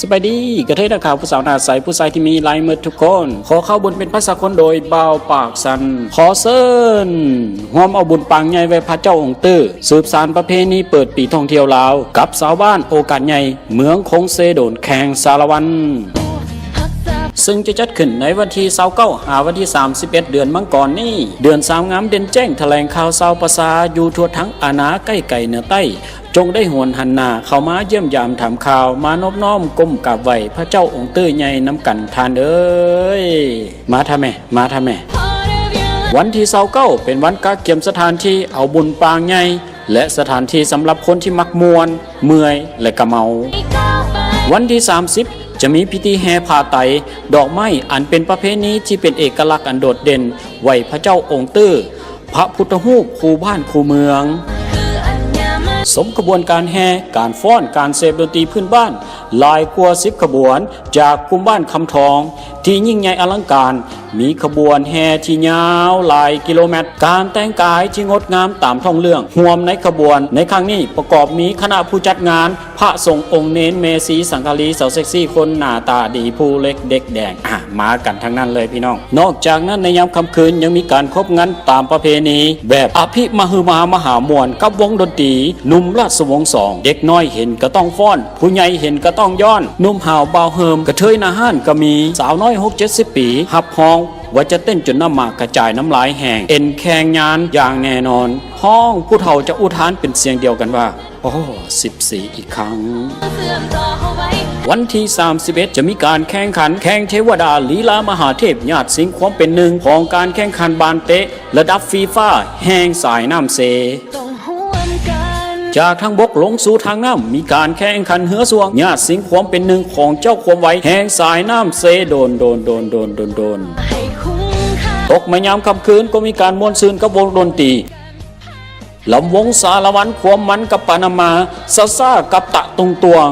ສະບາຍດີ ກະເທີຍນາຂາວ ຜູ້ສາວໜ້າໃສ ຜູ້ຊາຍທີ່ມີລາຍເໝິດທຸກຄົນ. ຂໍຂ່າວບຸນເປັນພາສາຄົນໂດຍບ່າວປາກສັນ. ຂໍເຊີນຮ່ວມເອົາບຸນປາງໃຫຍ່ໄຫວ້ພະເຈົ້າອົງຕື້ ສືບສານປະເພນີເປີດປີທ່ອງທ່ຽວລາວ ກັບຊາວບ້ານໂອກາດໃຫຍ່ ເມືອງຄົງເຊໂດນ ແຂວງສາລະວັນ ເຊິ່ງຈະຈັດຂຶ້ນໃນວັນທີຊາວເກົ້າ ຫາວັນທີສາມສິບເອັດ ເດືອນມັງກອນນີ້. ເດືອນສາມງາມເດັ່ນແຈ້ງ ຖະແຫຼງຂ່າວຊາວປະຊາຢູ່ທົ່ວທັງອານາໃກ້ໄກເໜືອໃຕ້ ຈົ່ງໄດ້ຫວນຫັນໜ້າເຂົ້າມາຢ້ຽມຢາມຖາມຂ່າວ ມານອບນ້ອມກົ້ມກາບໄຫວ້ພະເຈົ້າອົງຕື້ໃຫຍ່ນຳກັນທ່ານເອີຍ. ມາທະແມ່ ມາທະແມ່. ວັນທີຊາວເກົ້າ ເປັນວັນກະກຽມສະຖານທີ່ເອົາບຸນປາງໃຫຍ່ ແລະ ສະຖານທີ່ສຳລັບຄົນທີ່ມັກມ່ວນ, ເມື່ອຍ ແລະ ກະເມົາ. ວັນທີສາມສິບ ຈະມີພິທີແຫ່ຜ້າໄຕ ດອກໄມ້ ອັນເປັນປະເພນີທີ່ເປັນເອກະລັກອັນໂດດເດັ່ນ ໄຫວ້ພະເຈົ້າອົງຕື້ ພະພຸດທະຮູບຄູ່ບ້ານຄູ່ເມືອງ. ຊົມຂະບວນການແຫ່, ການຟ້ອນ, ການເສບດົນຕີພື້ນບ້ານຫຼາຍກວ່າສິບຂະບວນ ຈາກກຸ່ມບ້ານຄຳທອງ ທີ່ຍິ່ງໃຫຍ່ອະລັງການ, ມີຂະບວນແຫ່ທີ່ຍາວຫຼາຍກິໂລແມັດ, ການແຕ່ງກາຍທີ່ງົດງາມຕາມທ້ອງເລື່ອງ. ຮ່ວມໃນຂະບວນໃນຄັ້ງນີ້ປະກອບມີຄະນະຜູ້ຈັດງານ, ພະສົງອົງເນນ, ແມ່ຊີສັງຄະລີ, ສາວເຊັກຊີຄົນໜ້າຕາດີ, ຜູ້ເລັກເດັກແດງ ອາ ມາກັນທັງນັ້ນເລີຍພີ່ນ້ອງ. ນອກຈາກນັ້ນໃນຍາມຄ່ຳຄືນຍັງມີການຄົບງັນຕາມປະເພນີແບບອະພິມະຮືມາມະຫາມ່ວນກັບວົງດົນຕີໜຸ່ມລາຊະວົງສອງ. ເດັກນ້ອຍເຫັນກະຕ້ອງຟ້ອນ, ຜູ້ໃຫຍ່ເຫັນກະຕ້ອງຍ້ອນ, ໜຸ່ມຫ້າວບ່າວເຫີມ, ກະເທີຍໜ້າຮ້ານກະມີ, ສາວນ້ອຍຫົກເຈັດສິບປີ ຮັບຮອງວ່າຈະເຕັ້ນຈົນນ້ຳໝາກກະຈາຍນ້ຳລາຍແຫ້ງ, ເອັນແຂງຍານຢ່າງແນ່ນອນ. ຮ້ອງຜູ້ເຖົ້າຈະອຸທານເປັນສຽງດຽວກັນວ່າ ໂອ້ ສິບສີ່ອີກຄັ້ງ. ວັນທີສາມສິບເອັດ ຈະມີການແຂ່ງຂັນແຂ່ງເທວະດາລີລາມະຫາເທບ ຍາດຊິງຄວາມເປັນໜຶ່ງຂອງການແຂ່ງຂັນບານເຕະລະດັບຟີຟາແຫ່ງສາຍນ້ຳເຊ. ຈາກທາງບົກລົງສູ່ທາງນ້ຳ ມີການແຂ່ງຂັນເຮືອຊ່ວງ ຍາດຊິງຄວາມເປັນໜຶ່ງຂອງເຈົ້າຄວາມໄວແຫ່ງສາຍນ້ຳເຊ. ໂດນ ໂດນ ໂດນ ໂດນ ໂດນ ໂດນ. ຕົກມາຍາມຄ່ຳຄືນກໍມີການມ່ວນຊື່ນກັບວົງດົນຕີ ລຳວົງສາລະວັນ ຄວາມມັນກັບປານຳມາ ຊາຊາກັບຕະຕຸງຕວງ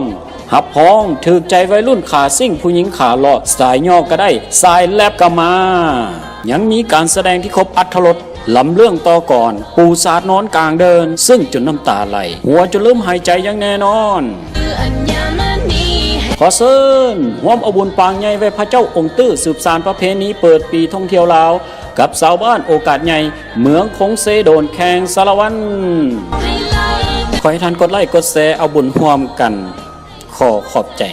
ຮັບຮອງຖືກໃຈໄວລຸ້ນຂາຊິ້ງ ຜູ້ຍິງຂາຫຼໍ່ ສາຍຍໍ້ກະໄດ້ ສາຍແລັບກະມາ. ຍັງມີການສະແດງທີ່ຄົບອັດຖະລົດ ລຳເລື່ອງຕໍ່ກອນ ປູສາດນອນກາງເດີ່ນ ເຊິ່ງຈົນນ້ຳຕາໄຫຼ ຫົວຈົນລືມຫາຍໃຈຢ່າງແນ່ນອນ. ຂໍເຊີນຮ່ວມເອົາບຸນປາງໃຫຍ່ໄຫວ້ພະເຈົ້າອົງຕື້ ສືບສານປະເພນີເປີດປີທ່ອງທ່ຽວລາວ ກັບຊາວບ້ານໂອກາດໃຫຍ່ ເມືອງຄົງເຊໂດນ ແຂວງສາລະວັນ. ຂໍໃຫ້ທ່ານກົດໄລ້ກົດແຊເອົາບຸນຮ່ວມກັນ. ຂໍຂອບໃຈ.